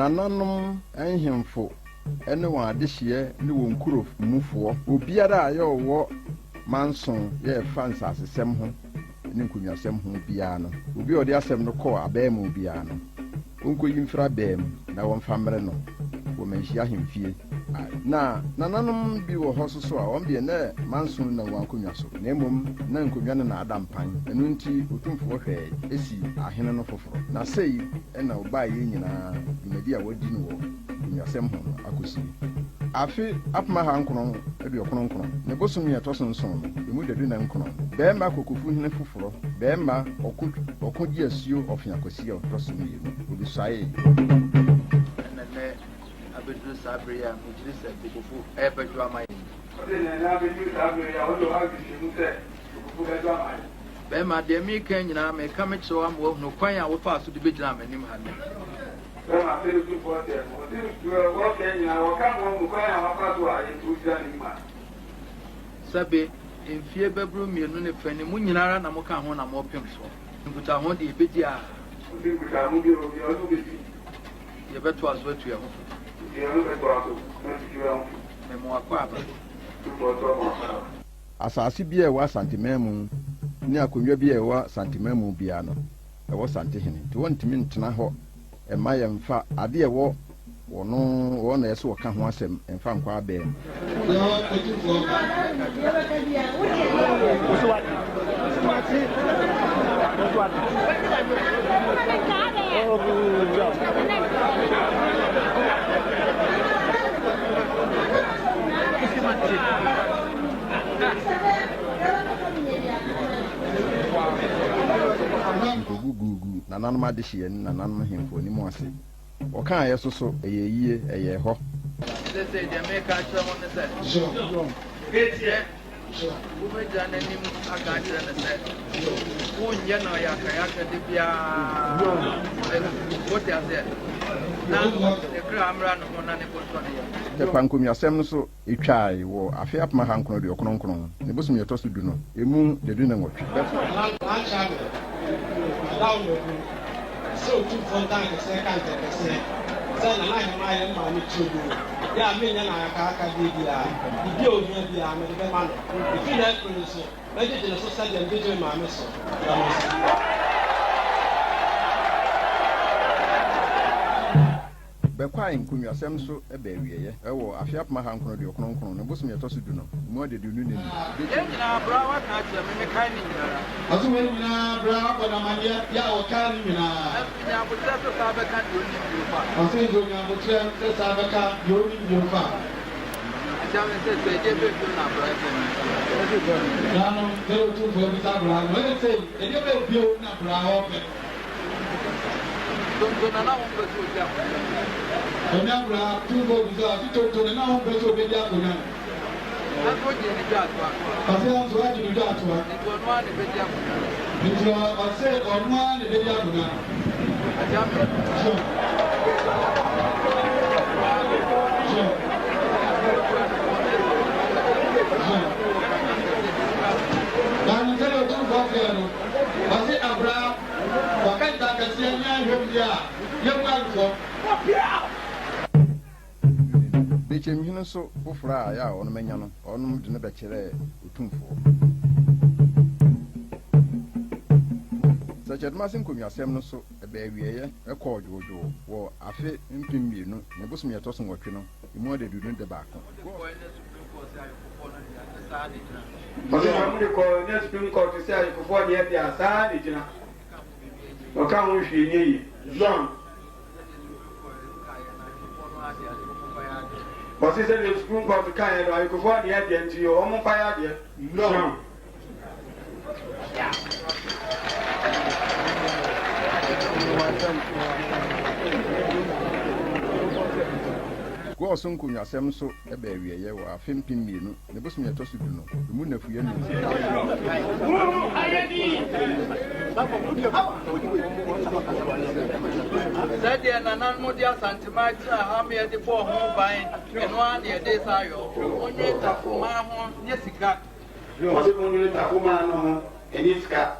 Nananom nhemfo ne wɔn adehyeɛ ne wɔn nkuro mufoɔ, obiara a yɛ ɔwɔ manso yɛ ɛfa nsasesɛm ho ne nkonnwasɛm ho biara no, obi a ɔde asɛm no kɔɔ abɛn mu biara no, ɔnkɔyi mfiri abɛn mu na wɔmfa mmrɛ no wɔ Manhyia ahemfie. Na nananom bi wɔ hɔ nso so a, wɔn deɛ na manso nna wɔn akonnwa so, na mmom na nkonnwa no na ada mpan. Ɛno nti Otumfoɔ hwɛe sii ahene no foforɔ. Na sei na wɔbaeɛ nyinaa dwumadi a wɔadi no wɔ nkonnwasɛm ho no akɔsie. Afe 1999, ne bosome a ɛtɔ so nson no, emu dadu nna nkron, Bɛɛma Kokofuhene foforɔ, Bɛɛma ɔko ɔko gye asuo ɔfe Akwasi a ɔtɔ so mmienu, obesuaee. Ɛna nnɛ abɛduru saa bere yi a megyedi sɛ Kokofu rebɛdwo ama yɛn yi. Ɔse na ɛnnɛ abɛduru saa bere yi a wode ɔhaw nhwehwɛmu sɛ Kokofu bɛdwo ama yɛn. Bɛɛma, deɛ mereka yi nyinaa meka mekyerɛ wo ama woahunu kwan a wofaa so de bɛgyinaa m'anim ha nnɛ. Bɛɛma, sɛdeɛ Otumfoɔ seɛ no, ɔse deɛ wɔka yi nyinaa wɔka ma woahunu kwan a wafa so a yɛn nso wogyina n'anim ha. Sɛbe, mfie bɛboro mmienu ne fɛ ni, mo nyina ara na moka ho na morepem soɔ. Nkutaho deɛ yɛbɛdi a. Ɔse nkutaho bi wɔ hɔ biara ɔne wo bɛdi. Yɛbɛtoa so atu yɛn ho fo. Nti yɛne wo bɛtoa so atutu yɛn ho fo. Mema wo akwaaba. Otumfoɔ nso ama wo akwaaba. Asase biara a ɛwɔ Asanteman mu ne akonnwa biara a ɛwɔ Asanteman mu biara no, ɛwɔ Santehene. Nti wɔntumi ntena hɔ mma yɛmfa ade a ɛwɔ wɔn wɔn na ɛsɛ wɔka ho asɛm mfa nkɔ abɛn mu. Nkogugugu nananom adehyeɛ ne nananom ahemfo anim ase. Wɔkaeɛ so so, ɛyɛɛ yie, ɛyɛɛ hɔ. Seesei deɛ mereka akyerɛ mo ne sɛ, sɛ wobɛgyina n'anim aka akyerɛ no sɛ wonyɛ no yakayaka da biara, wote aseɛ, na ne kra mmra ne ho na ne bo ntɔ ne yam. Tɛpa nkonnwasɛm no so Etwae wɔ afe 1999 ne bosome a ɛtɔ so du no emu dadu na nwɔtwe. Bɛfo. N'akyea me, Adaw na obu, Sɛ Otumfoɔ ntankɛseɛ ka ntɛnkɛseɛ, Sɛ Nana Ahemaa yɛ me maame turodoo, Yɛ a menyɛ no ayakaayakadeɛ biara, Biribi a ohia biara, mede bɛma no. Ɛfiri nnɛ rekɔ yi nso, Mɛgyegye ne so sɛdeɛ megyegye me maame so. Da mo ase. Bɛkwae nkonnwasɛm nso ba awieɛ wɔ afe 1999 ne bosome a ɛtɔ so du no mu adaduonu nna mu. Yei nyinaa bra waka akyerɛ me, mekae ne nyinara. Ɔse wei nyinaa bra wabɔ no amaneɛ, yɛ a ɔkae ne nyinaa. Nanso nya aboterɛ sɛ saa bɛka deɛ ɔnnim bio fa. Ɔse nso nya aboterɛ sɛ saa bɛka deɛ ɔnnim bio fa. Agya me sɛ sɛ ɛdeɛ bɛɛ bio na abra ɛpɛ. Nanom sɛdeɛ Otumfoɔ bisa abra no, ɛne sei, ɛdeɛ bɛɛ bio na abra ɔpɛ. Tonto na na wompɛ sɛ odi akonnwa no. Onua bra, Tumfoɔ bisa, ɔse tonto na na wompɛ sɛ obedi akonnwa no. Nanso ogyee ne dwa atoa. Ɔse nanso wagye ne dwa atoa. Nti ɔno ara na ebedi akonnwa no. Nti ɔse ɔno ara na ebedi akonnwa no. Agya me. Sure. Sure. Sure. Na no sɛdeɛ Otumfoɔ seɛ no, ɔse abra. Wɔka nta akɛseɛ ne ahwɛm deɛ a, yɛmmua no fɔ. Bekyemhene nso foforɔ a yɛ a ɔnom anya no, ɔnom de no bɛkyerɛɛ Otumfoɔ. Sɛkyɛdumase nkonnwasɛm no so baa awieeɛ kɔɔ dwoodwoo wɔ afe 2000 ne bosome a ɛtɔ so nwɔtwe no mu adaduonu da baako. Ɔse na ɔmo de kɔ ne supreme court sɛ ayekofoɔ deɛ deɛ a saa na egyina. Ɔka ho hwee nyɛ yie. John. Ɔse sɛdeɛ supreme court kaeɛ no ayekofoɔ deɛ deɛ nti ɔmo mfa yɛ adeɛ. John. Goɔ so nkonnwasɛm nso baa awieeɛ wɔ afe 2000 ne bosome a ɛtɔ so du no mu nnafua mmiɛnsa. Sɛdeɛ nananom de Asanteman tenaa ha ma yɛde bɔɔ ho ban, ɛno ara na yɛde resa ayɔ. Monnwene Tafoman ho, nyɛ sika. Ɔse monnwene Tafoman no ho, ɛnyɛ sika.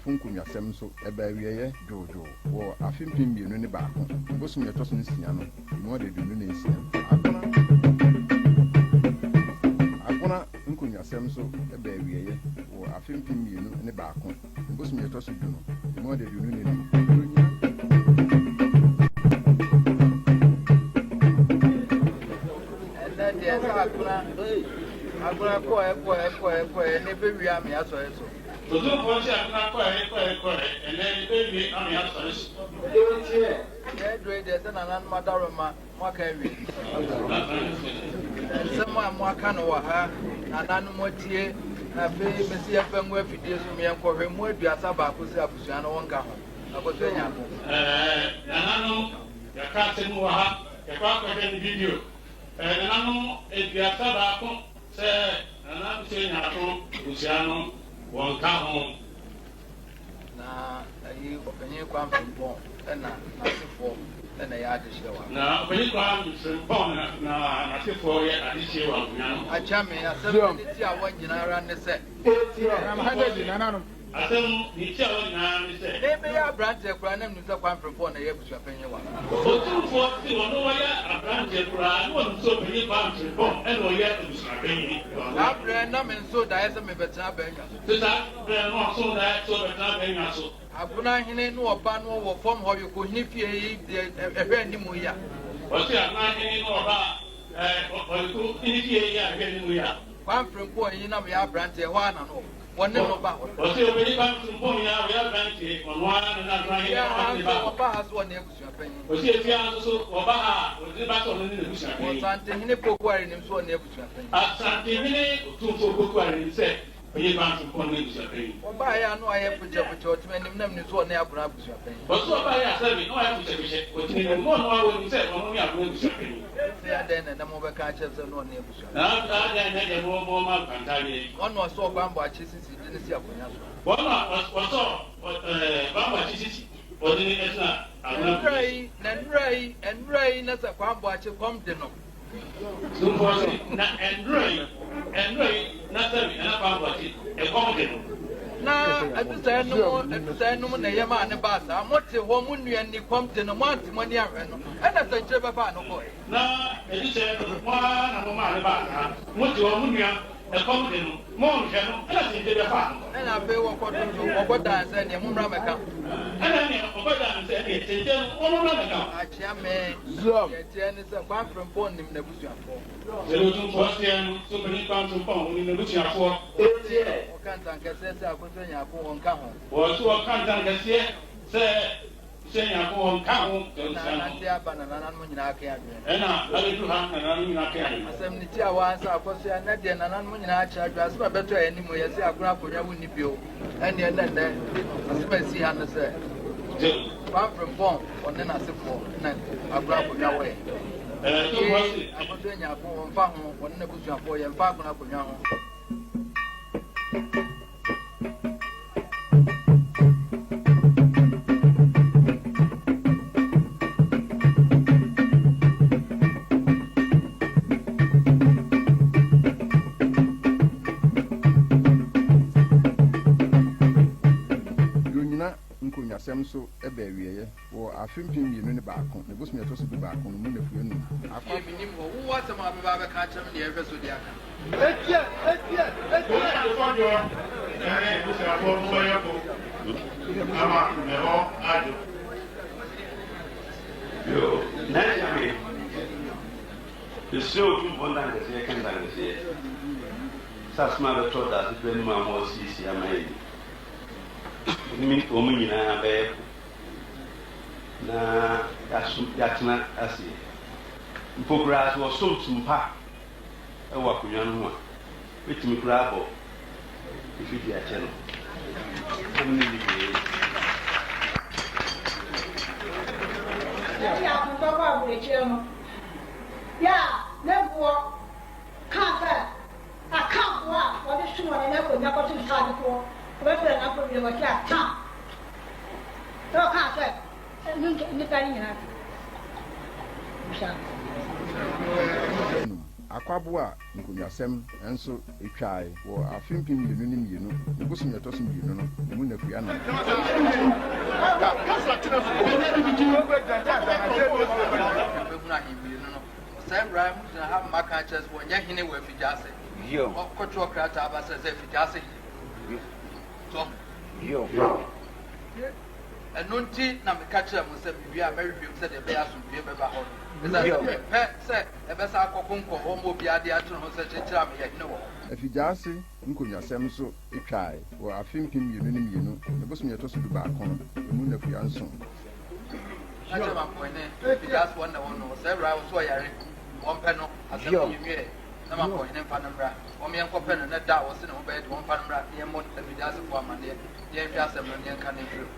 Tafo nkonnwasɛm nso, ɛbaa awieeɛ dwoodwoo wɔ afe 2001, ne bosome a ɛtɔ so nsia no mu adaduonu ne nsia. Agona Agona nkonnwasɛm nso baa awieeɛ wɔ afe 2001, ne bosome a ɛtɔ so du no mu adaduonu ne num. Buronya. Ɛnnɛ deɛ sɛ agona agona kɔɛ kɔɛ kɔɛ kɔɛ ne bɛwie ame asɔre so. Otumfoɔ nse agona kɔɛ kɔɛ kɔɛ ɛnnɛ ne bɛwie ame asɔre so. Deɛ aduro yi deɛ sɛ nananom adaworoma moaka awie. Nsɛm a moaka no wɔ ha nananom atie na afei mesi yɛmfa ngu afidie so meɛnkɔhwɛ mu 31 sɛ abusua no wɔnka ho akɔsua nyako. Ɛɛ nananom yɛka asɛm wɔ ha yɛkɔ akɔhwɛ no video. Ɛɛ nananom 31 sɛ nana abusua nyako abusua no wɔnka ho. Na ayi ɔpanyin Kwame Frimpong ɛna n'asefoɔ ɛna ɛyɛ adehyeɛ wɔ Na ɔpanyin Kwame Frimpong na na n'asefoɔ yɛ adehyeɛ wɔ akonnwa no ho. Akyɛ me asɛm no ne ti a wɔn nyinaa ne sɛ. Asɛm ne ti a wɔn nyinaa ne sɛ. Mebɛyɛ aberanteɛ koraa na menim sɛ Kwame Frimpong na ɛyɛ abusuapanyin wɔ ha. Otumfoɔ se ɔno ɔyɛ aberanteɛ koraa na ɔnim sɛ ɔpanyin Kwame Frimpong ɛna ɔyɛ abusuapanyin wɔ ha. Saa berɛ na me nso daeɛ sɛ mebɛtena abannwa so. Te saa berɛ no ɔso daeɛ sɛ ɔbɛtena abannwa so. Agona hene ne ɔba no wɔ fam hɔ Yokohene fie yi deɛ ɛhwɛ anim yi a. Ɔse Agona hene ne ɔba a Ɔyokohene fie yi a ɛhwɛ anim yi a. Kwame Frimpong yi na meyɛ aberanteɛ hɔ ara na no wɔne no ba hɔ. Ɔse ɔpanyin Kwame Frimpong yi a ɔyɛ aberanteɛ ɔno ara na na Agona hene ɔne ne ba hɔ. Wɔba ha so ɔne abusuapanyin. Ɔse efie ha nso so wɔba ha a ɔde ne ba sɛ ɔno ne n'abusuapanyin. Ɔsantehene Poku Arenim so ɔne abusuapanyin. Asantehene Otumfoɔ Poku Arenim sɛ ɔyɛ Kwame Frimpong ne abusuapanyin. Wɔbaeɛ a na wayɛ fokyɛfokyɛ ɔte m'anim na menim sɛ ɔne Agona abusuapanyin. Ɔse ɔbaeɛ a sɛbe na wayɛ fokyɛfokyɛ ɔte n'anim na ɔno ara ɔnim sɛ ɔno ne Agona abusuapanyin. Sɛ adɛn na ɛnɛ mobɛka akyerɛ me sɛ na ɔne abusuapanyin. Na adɛn na ɛdeɛ mo mo ma kwantadeɛ. Wɔn na ɔsɔɔ Kwamboakye sisi de no si akonnwa so. Wɔn na wɔsɔɔ ɛɛ Kwamboakye sisi ɔde no tena Agona akonnwa so. Na nnura yi, na nnura yi, nnura yi na sɛ Kwamboakye kɔm de no. Tumfoɔ se, na nnura yi, nnura yi na sɛbe Nana Kwamboakye ɛkɔm de no. Na adusɛɛ nom, adusɛɛ nom na ɛyɛ maa no baa saa. Mote hɔ, mo nua ni, kɔm de no, moante mo ani anhwɛ no, ɛna sɛnkyerɛ bɛfaa no kɔe. Na adusɛɛ no, mo ara na momaa no baa saa. Mote hɔ, mo nua, ɛkɔm de no, monhwɛ no, ɛna sɛnkyerɛ bɛfaa no kɔe. Ɛna afei wɔkɔtoto, wɔkɔdaa sɛ neɛ mommra mmɛka ho. Ɛna neɛ wɔkɔdaa no sɛ neɛ sɛnkyerɛ no, wɔmmra mmɛka ho. Akyea me, deɛ ɛteɛ ne sɛ Kwame Frimpong nim n'abusuafoɔ. Sɛdeɛ Otumfoɔ seɛ no, so panin Kwame Frimpong, ɔnim n'abusuafoɔ. Wɔka ntankɛseɛ sɛ Akosua Nyarko wɔnka ho. Wɔ so wɔka ntankɛseɛ sɛ Akosua Nyarko wɔnka ho. Ɛna anante aba na nananom nyinaa aka adwene. Ɛna abɛduru ha na nananom nyinaa aka adwene. Asɛm no ti a waa sɛ Akosua nnɛ deɛ nananom nyinaa akyerɛ adwene asɛm a ɛbɛtɔ yɛn anim yɛ sɛ Agona akonnwa wonni bio ɛnneɛ nnɛ nnɛ asɛm a ɛsi ha no sɛ Kwame Frimpong ɔne n'asefoɔ na Agona akonnwa wɔ yɛn. Ee, Akosua Nyarko wɔmfa ho wɔne n'abusuafoɔ yɛmfa Agona akonnwa ho. Dwonyina nkonnwasɛm nso ba awieeɛ wɔ afe 2001 ne bosome a ɛtɔ so dubaako no mu nnafua num. Fie mennim hɔ. Wowɔ asɛm a wobɛba abɛka akyerɛ me deɛ ɛhwɛ so de aka. Mo afɔdɔ ne abusuafoɔ mobɛyɛ ko ama ɛhɔ adwo. Yo, na agya me, mesrɛ Otumfoɔ ntankɛseɛ ka ntankɛseɛ, sɛ asɛm a bɛtɔ daase berɛ no mu a moasiesie ama yɛn yi, me ne wɔn nyinaa bɛyɛ ko na yɛasom, yɛatena aseɛ. Mpo koraa sɛ wɔsom som pa wɔ akonnwa no ho a, mɛtumi koraa abɔ mfidi akyɛ no. Na me ne no wie. Yɛte akontɔ kɔ aburokyire no, yɛ a ne boɔ kaa sɛ Akanfoɔ a wɔde som wɔn ne akonnwa kɔto ntaadefoɔ, wɔbɛfrɛ no akonnwa wɔte Akan. Na ɔkaa sɛ nnipa no nyinaa bisa no. Num. Akwaboa nkonnwasɛm nso twae wɔ afe 2002 ne bosome a ɛtɔ so mmienu no mu nnafua nnan. Bɛhunu ahemmienu no. Ɔsɛe wura mu gyina ha mma ka kyerɛ sɛ wɔnyɛ hene wɔ afigya ase. Ɔkɔtwerɛ krataa ba sɛ sɛ afigya ase hene. So ɛno nti na meka kyerɛ mo sɛ mewie a mɛhwehwɛ mu sɛdeɛ ɛbɛyɛ asomdwoeɛ bɛba hɔ no. Ɛsiane sɛ mempɛ sɛ ɛbɛsa akɔko nkɔ hɔ ma obiara de akyerɛ ho sɛ kyekyere a meyɛ hene wɔ hɔ. Afigya-ase nkonnwasɛm nso twae wɔ afe 2002 ne bosome a ɛtɔ so 11 no emu nnafua nson. Ka kyerɛ mampɔhene afigya-ase wɔn na wɔn no ɔsɛe wura wo so ɔyare wɔmpɛ no asɛm no nwiɛ na mampɔhene mfa no mmra wɔn yɛnkɔpɛ no na da a wɔse ne ho bɛyɛ de wɔmfa no mmra na yɛmmɔ afigya-asefoɔ amanneɛ na yɛnhwɛ asɛm no na yɛnka no mfiri mu.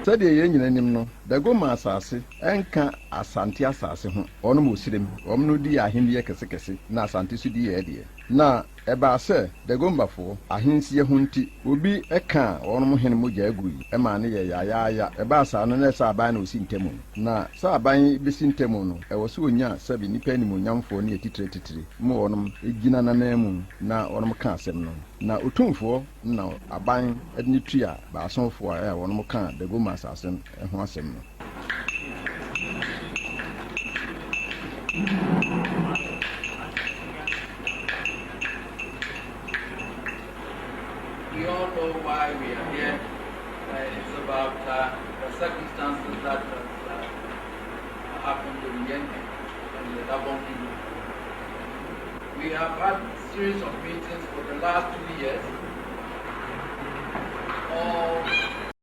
Sɛdeɛ yɛn nyinaa nim no, Dagomma asase nka Asante asase ho. Wɔnom wɔ Sirem. Wɔn no di ahenniɛ kɛsekɛse na Asante nso di yɛn deɛ. Na ɛbaa sɛ Dagombafoɔ ahensie ho nti, obi kaa wɔnom hene mogyaa gui maa no yɛɛ yaayaaya. Ɛbaa saa no, na ɛsɛ aban na ɔsi ntamu. Na sɛ aban bɛsi ntamu no, ɛwɔ sɛ ɔnya sɛbe nnipa animuonyamfoɔ ne atitire atitire ma wɔnom gyina n'ananmu na wɔnom ka asɛm no. Na Otumfoɔ na aban de no tua baasonfoɔ a wɔnom kaa Dagomba asase ho asɛm no. We all know why we are here. It's about the circumstances that has happened in Yendi and the Dagbon people. We have had a series of meetings for the last 2 years.